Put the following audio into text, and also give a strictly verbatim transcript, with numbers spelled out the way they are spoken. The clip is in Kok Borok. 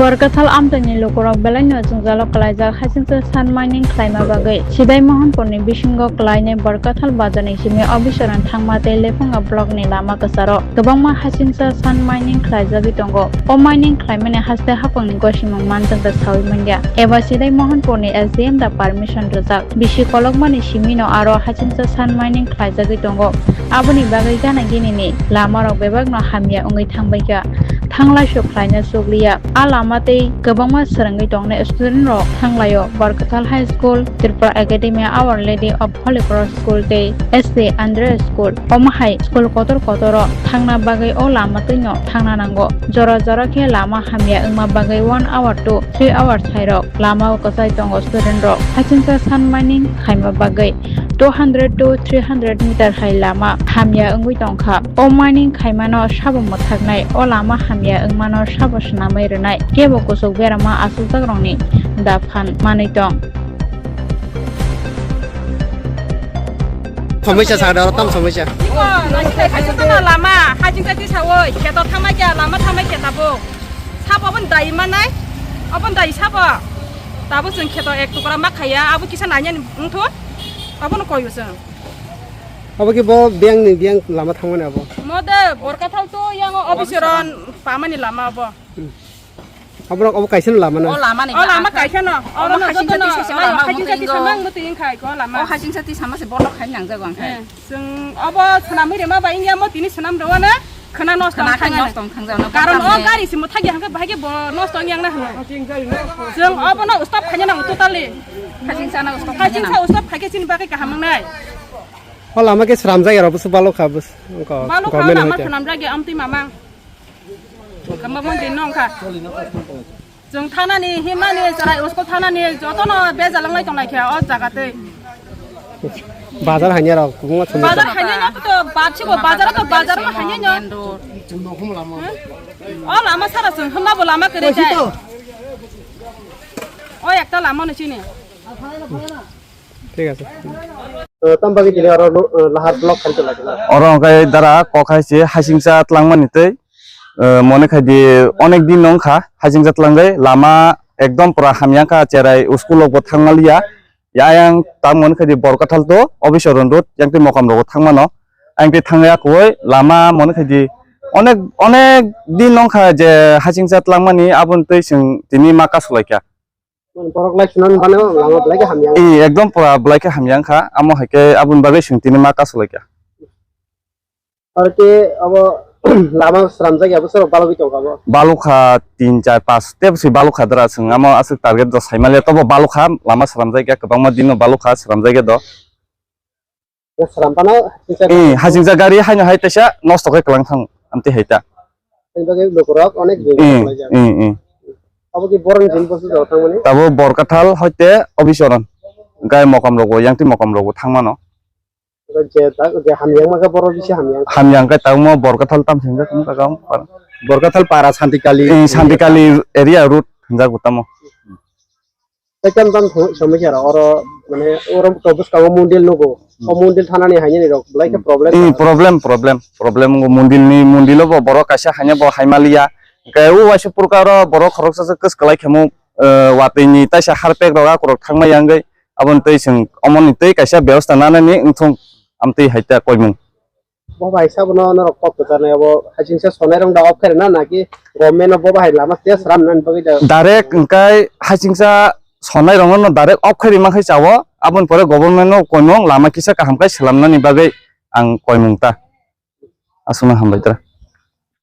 Borkathal amchaini lukurok belaino jwngjalo kwlaijak hachingsa san mining khlaima bagwi. Sidai Mohanpurni bisingo kwlainai Borkathal bazarni simi Obisoran thangma tei Lephunga blockni lama kwcharo kwbangma hachingsa san mining khlaijagwi tongo. O mining khlaimani haste haphangni gosimung manjakda saui manya. Eba Sidai Mohanpurni S D M da permission rwjak. Bisi kolokmani simino aro hachingsa san mining khlaijagwi tongo. Aboni bagwi gana ginini lamarok bebakno hamya wngwi thangbaikha. Thanglai suk khlaina chukliya. A lama tei kwbangma swrwngwi tongnai student rok thanglaio Borkathal High School, Tripura Academy, Our Lady of Holy Cross School tei S C Andrew School. Omo hai school kotor kotoro thangna bagwi o lama twino thangna nango. Jora jora khe lama hamya wngma bagwi one hour to three hour sairok lama o kwchai tongo student rok. Hachingsa san mining khaima bagwi two hundred to three hundred meter hai lama hamya wngwi tongkha. O mining khaimano sabo mwthaknai, o lama hamya wngmano sabo swnamwi rwnai, kebo kuchuk berama achukjakrokni da phan manwi tong. Somosya sa da tam somosya. Iko, nang khaisa tana lama, hachingsa tisawi, kheto thamai kya, lama thamai khe tabuk. Sabo obon dai manai, obon dai sabo. Tabuk chwng kheto ek tukra ma khaya, abo kisa nanya ni wngthu, abono koyo chwng. Abo ki bo biyang ni biyang lama thangmani abo. Mode Borkathal to yang Obisoran pamani lama abo. Hmm. Abo abo kaisa no lama na. O lama ni. O lama kaisa no. Oro no joto no. Hachingsa tisa samang mutu ingkhai ko lama. O hachingsa tisa samang se borok khai nangjago ang khai. Eh, chwng abo swnamwi rema ba ingya mo tini swnam rwano khwna nosto wng thangna. Nosto wng thangjago. Karon o gari simo thagi hangke bahai ke bo nosto wng yang na hwno. Chwng obo no stop khaina nango totally. Hachingsa no stop khaina. Hachingsa stop khaike chini bagwi kaham wngnai. O lama ke sramjak ya, bus balok kha, bus. Balok kha, government lama hoite. Swnamjak ya, amtwi mamang. Kama mon din nong kha. Chwng thanani, himnani, chwrai usko thanani, jotono bejalang lai tonglai kha, o jaga tei. Bazar hanya rok, kubunga thumui. Bazar hanya no to, bapsi bo bazar to, bazar no hanya no. Hmm? O lama sara chwng, hwnba bo lama kwrwi jai. O ekta lama no chini. Thik ache. Eh, tam bagwi tini oro lo-, eh, lahar block khaina chwla khe na? Oro hwnkhe dara kok hai se hachingsa tlangmani tei, eh, mone khai di onek din wngkha hachingsa tlangwi lama ekdom pura hamya wngkha cherai school rokbo thangma liya. Ayang tam mone khai di Borkathal to Obisoran road yang tei Mokam rogo thangmano. Ayang tei thangya kwboi lama mone khai di onek, onek din wngkha je hachingsa tlangmani aboni tei chwng tini ma kasu laikha. Borok lai sunan bana lama belai khe hamya. Ee, ekdom pura belai khe hamya wngkha. Amo hai khe aboni bagwi chwng tini ma kasu laikha. Aro khe abo lama sramjak ya, bwsarok balogwi tongkha bo? Balokha tin, char, panch, tei bwswi balokha dara chwng. Amo aswk target do saimaliya, tobo balokha, lama sramjak ya, kwbangma dino balokha, sramjak ya do. Sram phano hachingsa. Ee, hachingsa gari haino hai teisa nosto khe kwlang thang amtwi hai ta. Ani bagwi lukurok onek jora ee, khlaijak. Ee, ee. Abo ki borokni jin bosu jora thangmani? Tabo Borkathal hoite Obisoran. Gai Mokam rogo, yang twi Mokam rogo thangmano. Je ta, je hamya wngma khe borok bisi hamya wngkha. Hamya wngkha tangmo Borkathal tam singjak wngkha kang. Borkathal para Santikali. Ee, Santikali area road hinjak bo tamo. Tei tam tam thang-, somosya rok oro, mane, oro to bwskango mondil nugo. O mondil thanani hainani rok belai khe problem. Hmm, problem, problem, problem wngkha mondil ni, mondil o bo borok kaisa haino bo haimaliya. Hwnkhe o waisa purka oro borok khoroksa se kwswk kwlai khemo, eh, watwi ni taisa harpek rok akorok thangma yangwi aboni twi chwng omoni twi kaisa bebosta nanani wngthung amtwi hai ta koimung. Bo bai sabo no norok kok kwcharnai abo hachingsa sonai rok da off khairokna naki government no bo bahai lama tei sram nani bagwi da. Direct hwnkhe hachingsa sonai rok no direct off khairima khai chao, aboni pore government no koimung lama kisa kaham khai swlamnani bagwi ang koimung ta. Aswkno hambai tra.